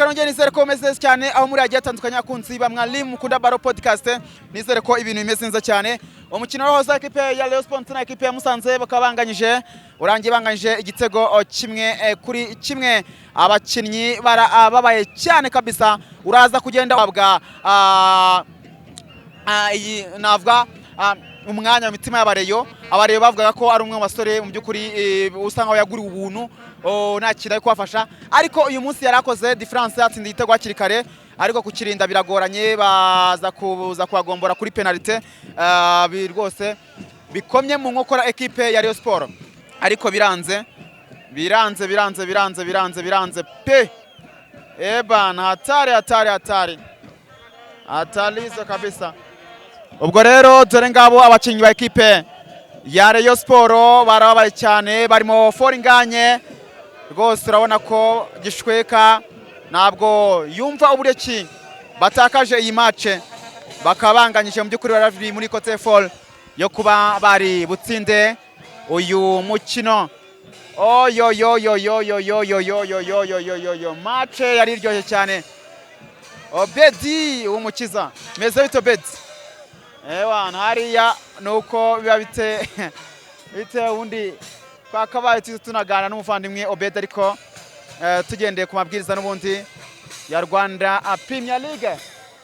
Reka nongere nizere ko mumeze neza cyane aho muri hagiye hatandukanye, abakunzi ba Mwalimu Mukunda Baro Podcast. Nizere ko ibintu bimeze neza cyane. Umukino wahoze ekipe ya Rayon Sports na ekipe ya Musanze bakaba banganyije, urangiye banganyije igitego 1 kuri 1. Abakinnyi babaye cyane kabisa. Uraza kugenda wabwa iyi navuga umwanya mu mitima y'abareyo. Abareyo bavugaga ko ari umwe mu basore mu by'ukuri usa nkaho yaguriwe ubuntu, nta kintu ari kubafasha, ariko uyu munsi yari akoze différence, yatsinze igitego hakiri kare, ariko kukirinda biragoranye, baza kuza kuhagombora kuri penalite. Rwose bikomye mu nkokora ekipe ya Rayon Sport, ariko biranze, biranze, biranze, biranze, biranze, biranze pe. Ebana, hatari, hatari, hatari, hatarizo kabisa. Ubwo rero dore ngabo abakinnyi ba ekipe ya Rayon Sport barababaye cyane, barimo Foringanye. Rwose urabona ko Gishweka ntabwo yumva uburyo ki batakaje iyi match, bakaba banganyije. Mu by'ukuri bari muri côté fort yo kuba bari butsinde uyu mukino. Oyoyoyoyoyoyoyoyoyoyoyoyoyo, match yari iryoshye cyane. Obedi w'Umukiza, meze bite Obedi? Ewana, hariya nuko biba bite bite ubundi twakabaye tuzi tunaganira n'umuvandimwe Obedi, ariko tugendeye ku mabwiriza n'ubundi ya Rwanda Premier League,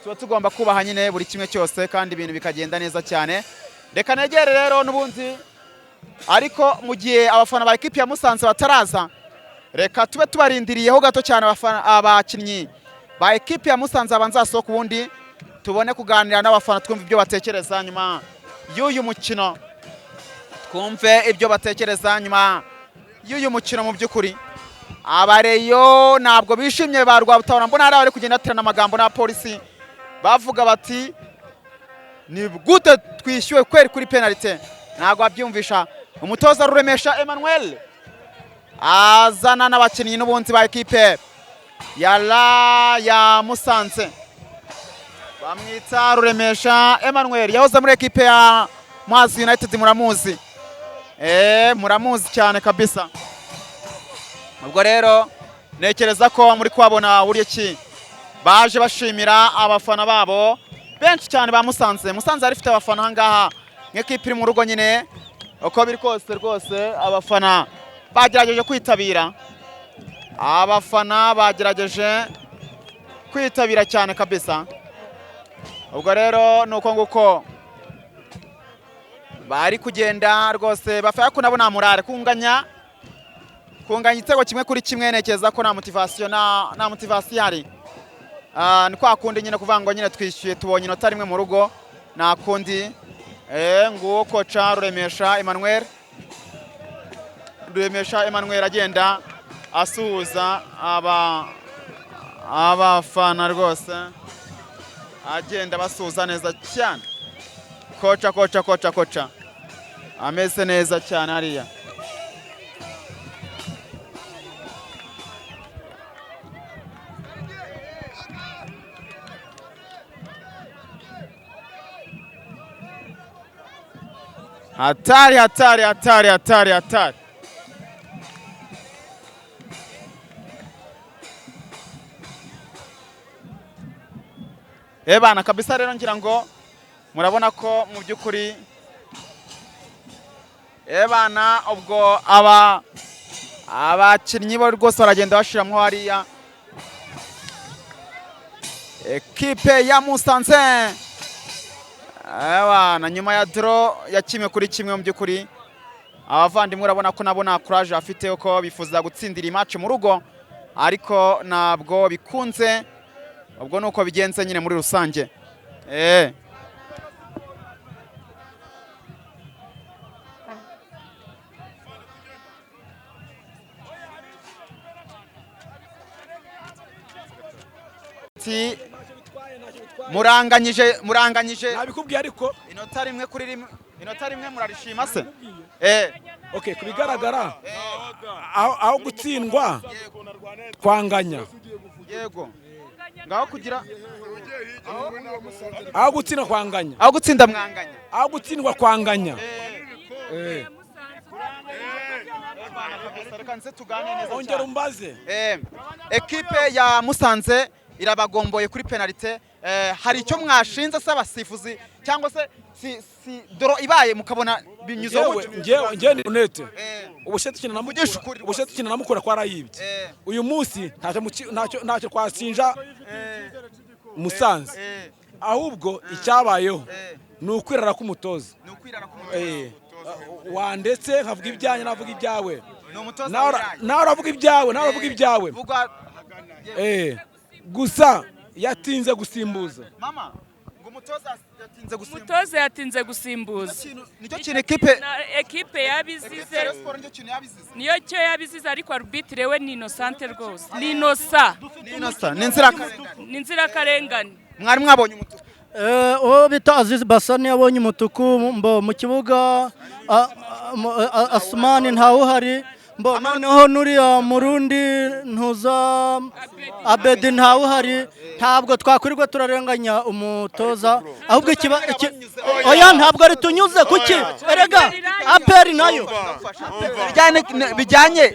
tuba tugomba kubaha nyine buri kimwe cyose kandi ibintu bikagenda neza cyane. Reka negere rero n'ubundi, ariko mu gihe abafana ba ekipi ya Musanze bataraza, reka tube tubarindiriyeho gato cyane. Abafana, abakinnyi ba ekipi ya Musanze babanza basohoka, ubundi tubone kuganira n'abafana, twumve ibyo batekereza nyuma y'uyu mukino, twumve ibyo batekereza nyuma y'uyu mukino. Mu by'ukuri abareyo ntabwo bishimye ba Rwabutabara. Mbona hari abari kugenda baterana amagambo na polisi, bavuga bati: "Ni gute twishyuwe kweri kuri penalite?" Ntabwo babyumvisha. Umutoza Ruremesha Emmanuel azana n'abakinnyi n'ubundi ba ekipe ya la ya Musanze. Bamwita Ruremesha Emmanuel, yahoze muri ekipe ya Muhazi United, muramuzi, muramuzi cyane kabisa. Ubwo rero ntekereza ko muri kuhabona uburyo ki baje bashimira abafana babo benshi cyane ba Musanze. Musanze yari ifite abafana aha ngaha nk'ekipe iri mu rugo nyine. Uko biri kose rwose abafana bagerageje kwitabira, abafana bagerageje kwitabira cyane kabisa. Ubwo rero ni uko nguko bari kugenda rwose bafaya ko nabo nta morale. Kunganya igitego 1 kuri 1, ntekereza ko nta motivation, nta motivation ihari. Ni kwa kundi nyine kuvuga ngo nyine twishyuye, tubonye inota rimwe mu rugo, nta kundi. Nguwo coach Ruremesha Emmanuel, Ruremesha Emmanuel agenda asuhuza abafana rwose, agenda basuhuza neza cyane. Coach, coach, coach, coach ameze neza cyane hariya. Hatari, hatari, hatari, hatari, hatari. Ebana kabisa, rero ngira ngo murabona ko mu by'ukuri, ebana, ubwo aba abakinnyi bo rwose baragenda bashiramo hariya ekipe ya Musanze. Ebana, nyuma ya draw ya 1 kuri 1, mu by'ukuri abavandimwe urabona ko nabo nta courage bafite, uko bifuza gutsindira iyi match mu rugo, ariko ntabwo bikunze. Ubwo nuko bigenze nyine muri rusange. Ati, muranganyije, muranganyije. Nabikubwiye ariko. Inota 1 kuri 1, inota rimwe murarishima se? Okay, ku bigaragara aho gutsindwa twanganya. Yego, ngaho kugira Aho gutsinda kwanganya. Aho gutsinda mwanganya. Aho gutsindwa kwanganya. Kabisa, reka nze tuganire neza Ongera cyane. umbaze. Ekipe ya Musanze irabagomboye kuri penalite. Hari icyo mwashinze se abasifuzi, cyangwa se si draw ibaye mukabona binyuzeho? Ngewe ni honnête. Ubushe dukina na Mvugishe Mukura, ukuri. ubushe dukina na Mukura twarayibye. Uyu munsi ntacyo twashinja Musanze. Ahubwo icyabayeho ni ukwirara k'umutoza. Ni ukwirara k'umutoza. Wandetse nkavuga ibyanjye, navuga ibyawe. Ni umutoza wiraye. Nawe uravuga ibyawe, nawe uravuga ibyawe. Vuga. Gusa yatinze gusimbuza. Mama, ngo umutoza yatinze gusimbuza. Umutoza yatinze gusimbuza. Nicyo kintu ekipe Na ekipe yabizize. Rayon Sport nicyo kintu yabizize. Niyo cyo yabizize, ariko arbitre we ni innocent rwose, ni innocent. Ni innocent, ni inzirakarengane. Ni inzirakarengane. Mwari mwabonye umutuku. Uwo bita Aziz Basani yabonye umutuku mbo mu kibuga, Asumani ntawuhari, mbo noneho nuriya Murundi ntuza Abedi ntawuhari. Ntabwo twakwirirwa turarenganya umutoza, ahubwo oya, ntabwo ari tunyuze kuki, erega APR nayo. Bijyanye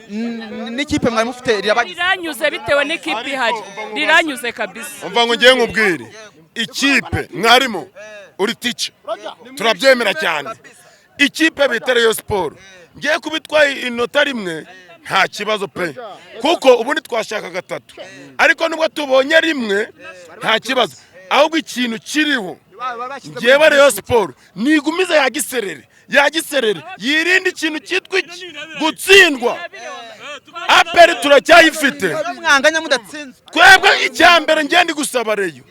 n'ikipe mwari mufite rirabanyuze. Riranyuze bitewe n'ikipe ihari, riranyuze kabisa. Umva ngo ngiye nkubwire, ikipe mwarimo uri tica turabyemera cyane. Ikipe bita Rayon Sport ngiye kuba itwaye inota rimwe nta kibazo pe, kuko ubundi twashaka gatatu, ariko nubwo tubonye rimwe nta kibazo. Ahubwo ikintu kiriho, ngewe Rayon Sport nigumize yagiserere, yagiserere, yirinde ikintu cyitwa iki gutsindwa. APR turacyayifite. Mwanganya mudatsinzwe. Twebwe icya mbere ngende gusaba Rayon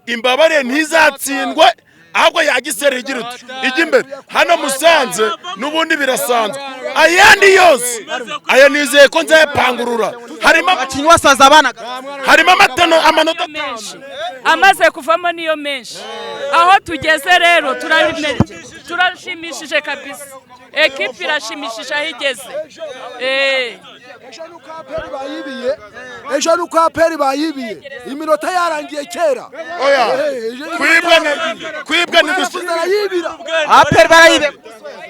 imbabare ntizatsindwe, ahubwo yagiserera igira uti ijya imbere. Hano Musanze n'ubundi birasanzwe, ayandi yose aya nizeye ko nzayapangurura, harimo Abakinnyi basaza abana. Harimo amatano amanota Menshi amaze kuvamo niyo menshi. Aho tugeze rero turashimishije kabisa, ekipe irashimishije aho igeze. Ejo nuko APR bayibiye, ejo nuko APR bayibiye iminota yarangiye kera. Oya, kwibwa ni kwibwa ni gusa. Arayibira. APR barayibe.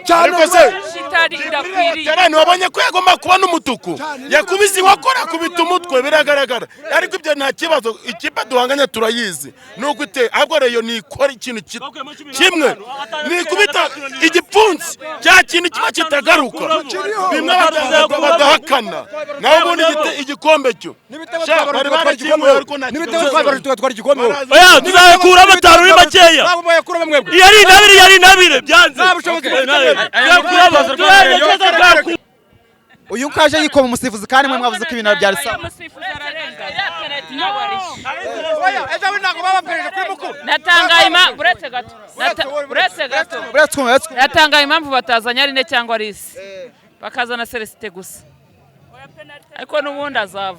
Cyane. Ariko se Shitari irakwiriye. Terani wabonye ko yagomba kubona umutuku, yakubise inkokora akubita umutwe biragaragara, ariko ibyo nta kibazo. Ikipe duhanganye turayizi nuko ite, ahubwo Rayon nikora ikintu kimwe, nikubita igipfunsi cya kintu kiba kitagaruka, bimwe badahakana. Naho ubundi igikombe cyo sha, bari barakinguye ariko nta N'ibitego kibazo. twabaruje tugatwara igikombe. Oya, tuzakuramo atanu ni makeya. Ntabwo mwayakuramo mwebwe. Iyo ari intabire, iyo ari intabire byanze. Nta bushobozi mufite. Tuzakuramo, tuzakura. Uyu kaje yikoma umusifuzi, kandi mwe mwavuze ko ibintu byari sawa. Umusifuzi ararengana. Oya, ejo bundi ntabwo babapereje kuri Mukuru. Natangaye uretse gato. Uretse gato. Uretse twumve, uretse twumve. Natangaye impamvu batazanye Aline cyangwa Alice, bakazana Celestin gusa, ariko n'ubundi azava.